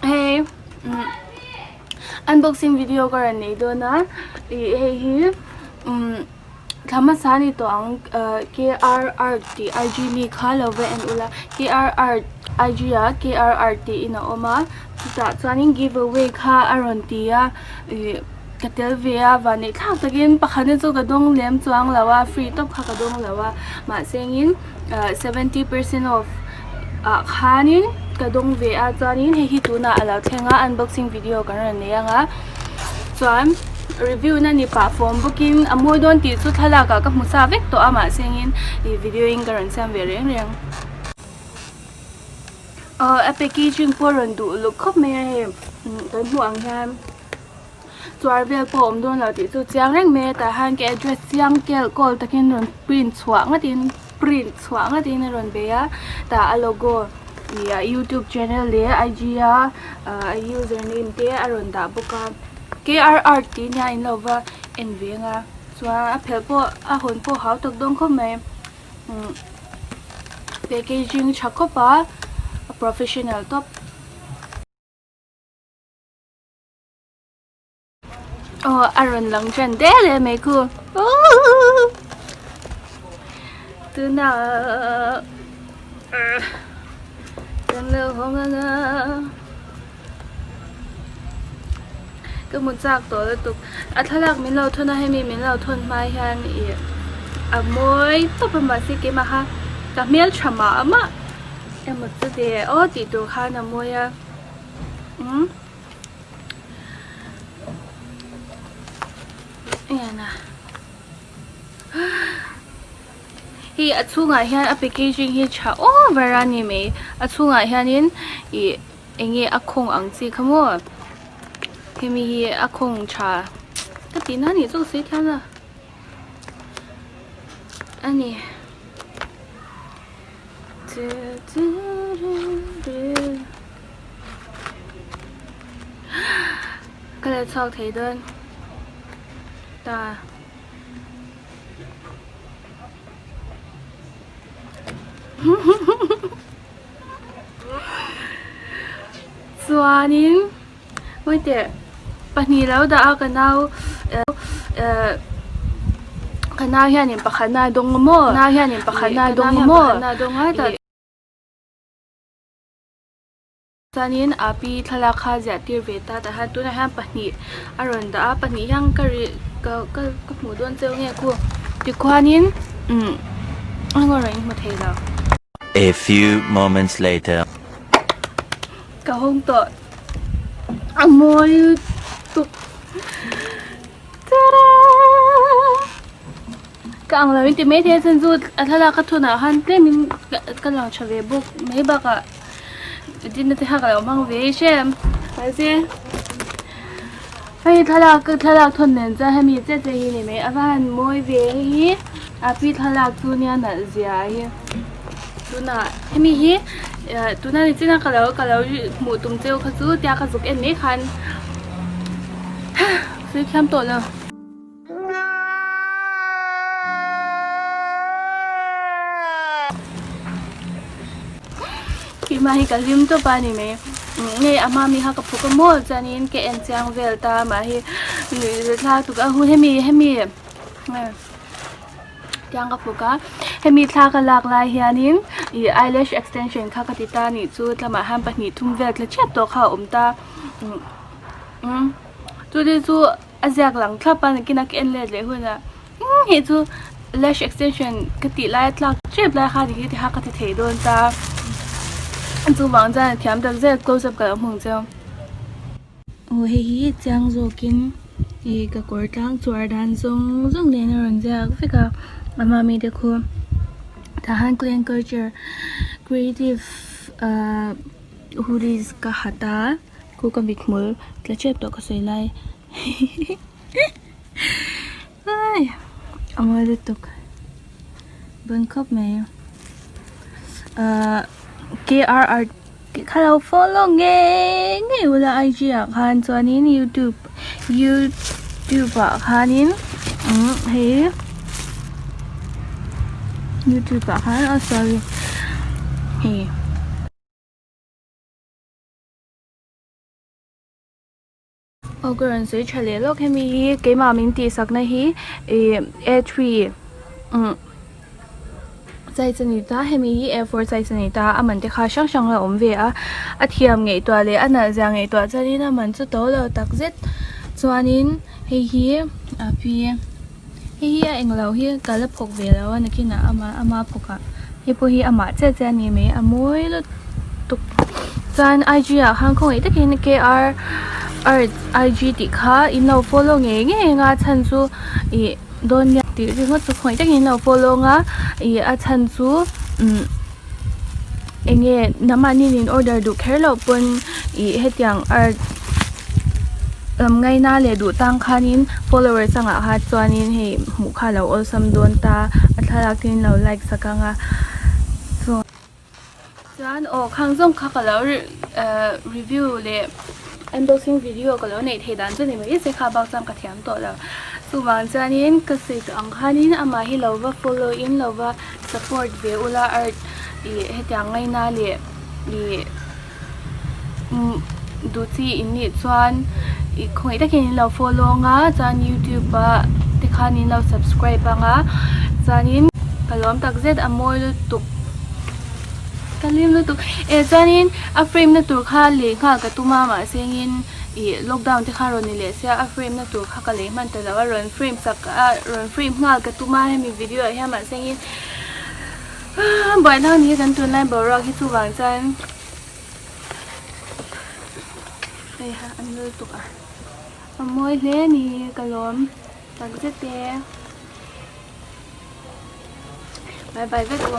Hei unboxing video ka rawn nei dawn a ih hei hi umm thla hmasa a ni tawh ang ah KRR tih IG mi kha lo va en ula KRR IG ah KRR tiin a awm a chutah chuanin give away kha a rawn ti a ih ka tel ve a vanneih thlak takin pakhat na chu ka dawng lem chuang lo a free tawp kha ka dawng lo a mahse engin ah 70% off ah khanin ka dawng ve a chuanin hei hi tunah a lo thleng a unboxing video kan rawn nei ang a chuan review na ni pah fawm bawkin a mawi dawn tih chu thlalak ah ka hmu sa vek tawh a mahse engin ih video in ka rawn siam ve reng reng aw a packaging pawh a rawn duh luk khawp mai a hei kan hmuh ang hian. Chuar vel pawh a awm dawn lo tih chu chiang reng mai a tah hian ka address chiang kel kawl takin rawn print chhuah ngatin print chhuah ngatin a rawn bei a tah a logo ih a youtube channel leh IG a ah a user name te a rawn dah bawk a KRR tih nia in lo va en ve ang a chuan a phelh pawh a hawn pawh hau tak dawn khawp mai umm packaging tha khawp a a professional tawp. Aw a rawn lang ṭan der der mai khu tunah kan lo hawng anga ka hmu chak tawh lutuk a thlalak min lo thawn a hemi min lo thawn hma hian ih a mawi tawp a mahse keimah kha ka hmelṭha mah mah emaw chu ve aw tih tur khan a mawi a umm. Hei a chhungah hian a packaging hi tha over a ni mai a chhungah hianin ih eng nge a khawng ang chi kha maw hemi hi a khawng tha ka tih na nih chu sawi thiam la a ni. Ka la chhuak thei dawn ta. Chuanin hawite pahnih lo dah a ka nau eh ka nau hianin pakhatna a dawng maw nau hianin pakhatna a dawng maw Chuanin a pi thlalak kha ziah tir ve ta tah hian tunah hian pahnih a rawn dah a pahnih hian ka ri ka ka ka hmuh dawn cheu nge khu tikhuanin umm a ngaw rawn inhmu thei lo. A few moments later. Ka hawng tawh a mawi lutuk ta-da ka ang lo in ti maithei a chan chu a thlalak ka thunah khan tlem in ka lang tha ve bawk mai bakah dinna te kha ka lo hmang ve hrem mahse hei thlalak ka thlalak thawn nen chuan hemi chiah chiah hi a ni mai a va han mawi ve hei hi a pi thlalak chu nia nalh zia hi tunah hemi hi tuna ni chin a ka lo ka lo hmuh tum cheu kha chu tia ka zuk en mai khan sawi thiam tawh lo. Keimah hi ka hlim tawp a ni mai nge a hma mi kha ka phu ka maw chuanin ka en chiang vel ta mah hi nuih za thla tuk a hun hemi hemi tiang ka phu ka hemi thla ka lak lai hianin ih eyelash extension kha ka ti ta a nih chu tlamah hian pahnih thum vel tla ṭhiap tawh kha a awm ta umm chu te chu. A ziak lang thlap a nakin a ka en let leh hunah umm hei chu lash extension ka tih lai a tlak tep lai kha ti kha ka ti thei dawn ta chuvang chuan a thiam tak zet close up ka lo hmu ang cheu. Aw hei hi chiang zawkin ih ka kawr tlang chuar dan zawng zawng nen a rawn ziak vek a a hma mi te khu tah hian clan culture creative ahh hoodies ka ha ta. Khu ka mithmul tla tep tawh ka sawi lai ai a mawi lutuk bon khawp mai ahh KRR tih kha lo follow ngei ngei ula IG ah khan chuanin youtube youtube ah khanin umm hei youtube ah khan oh sorry hei. Aw ka rawn sawi tha leh lawk hemi hi keimah min tihsakna hi ih a three umm size a ni ta hemi hi a four size a ni ta a man te kha hrang hrang a awm ve a a thiam ngaihtuah leh a nalh zia ngaihtuah chuanin a man chu to lo tak zet chuanin hei hi a pi hei hi a englo hi ka la phawk ve lo a nakinah ama ama phawk ah hei pawh hi amah chiah chiah a ni mai a mawi lutuk chuan I G ah khan khawngaih takin K R art I G tih kha in lo follow ngei ngei ang a chhan chu ih dawn nia tih ringawt chu khawngaih takin in lo follow ang a ih a chhan chu umm eng nge nangmahni in order duh kher loh pawn ih hetiang art lam ngaina leh duh tang khanin followers angah kha chuanin hei hmuh kha alo awlsam dawn ta a thlalak te in lo like sak ang a chuan chuan aw khang zawng kha ka lo ehh review leh unboxing video ka lo neih theih dan chu ni mai se kha bak chuan ka thiam tawh lo chuvang chuanin ka sawi tawh ang khanin amah hi lo va follow in lo va support ve ula art ih hetiang ngaina leh ih umm duh chi in nih chuan ih khawngaih takin in lo follow ang a chuan youtube ah te khan in lo subscribe ang a chuanin ka lawm tak zet a mawi lutuk ka hlim lutuk eh chuanin a frame na tur kha lei nghal ka tum a mahse engin ih lockdown te kha rawn ni leh sia a frame na tur kha ka lei hman ta lo a rawn frame sak a rawn frame nghal ka tum a hemi video ah hian mahse engin buaina ni hi kan tunlai boruak hi chuvang chuan hei ha an lul tuk a a mawi hle a ni ka lawm takzet e bye bye vek u.